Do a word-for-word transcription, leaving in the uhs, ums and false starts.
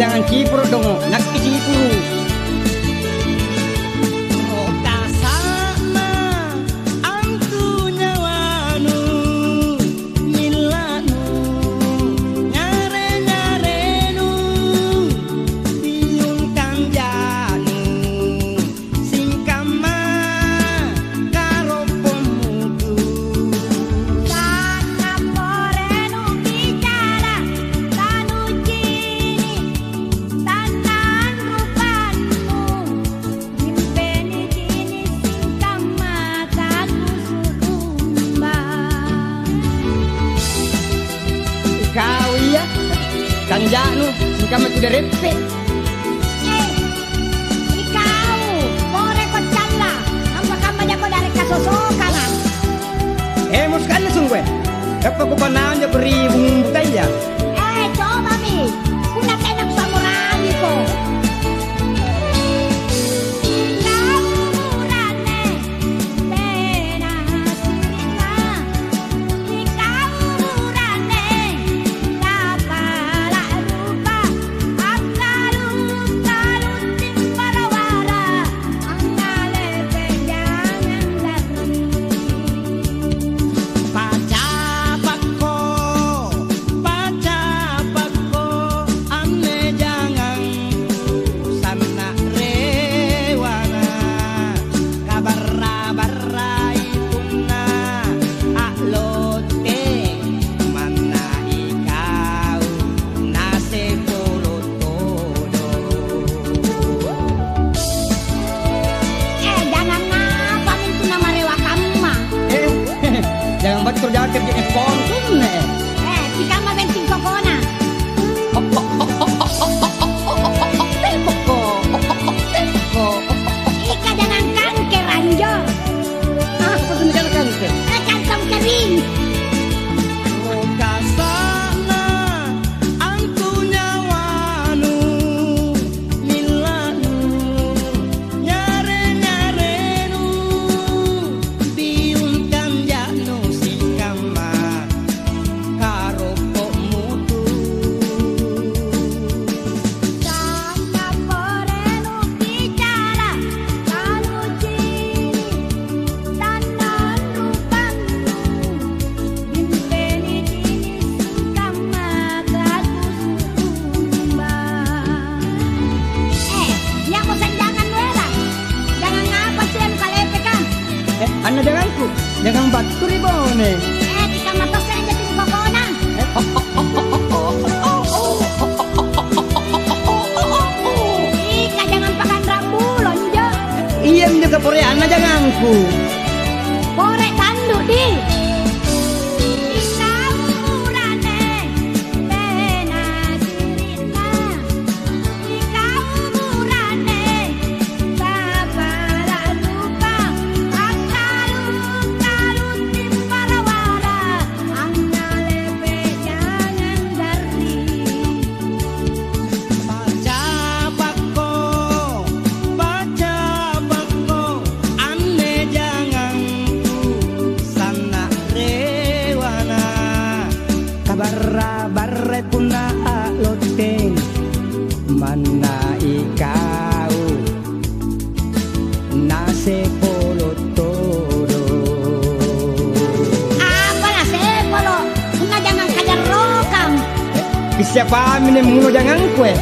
Jangang cipuru' dongo', nakki cipuru'. Okasa'na antu nyawanu, milla'nu, nyare-nyarenu, biung kanjanu. Singkamma karoppo mutu. Sanna' porenu bicara, tanucini', sanna' rupannu, impeni cini' singkamma takusu'umba. Ikau iya, kanja'nu, singkamma kudareppe'. Eh, ikau, poreko calla, kamma-kamma jako dare kasosokanga. Eh, muskali sungguh. Gappa kupanaung jako ri bungung butaya. Eh, cobami, punna tena kusamorangiko. Ikau burane, tena siri'na. Ikau burane, kapala rupa, akkalu-kaluting barawara, angngalepe jangang garring. Pacapakko, pacapakko anne jangangku sanna' rewana. Kabarra-barrai punna a'lotte, manna ikau nasepolo todo. Eh, jangang apa mintu namarewa kamma? Eh, jangang battu jangang kerja epon kunne. Eh, sikamma benting kokona. Tepokko, tepokko. Ika jangang kangker anjo. Apa tuh negara kangker? Eh, kantong kering. Rokasana antu nyawanu, millanu, nyare-nyarenu, biung kanja'nu sikamma karoppo mutu. Sanna' porenu bicara, tanucini', tannang rupannu, impeni cini' sikamma kakusu'umba. Eh, nia'mo sanjangang nuela? Jangang apa sih anu kalepeka? Eh, anna jangangku, jangang battu ri bone. Eh, tikamma tosse anjo timpokona. Eh, ika jangang pakanrang bulo anjo. Iyanjo kaporeanna jangangku. Pore tandu di. Ika umurane, tena siri'na. Ikau burane, kapala rupa, akkalu-kaluting barawara, angngalepe jangang garring. Pacapakko, pacapakko, anne jangangku sanna' rewana. Kabarra-barre punna a'lotteng, manna ikau nasepolo todo. Apa nasepolo? Punna jangang kajarrokang. Kisiapami nih menguno jangangku, eh?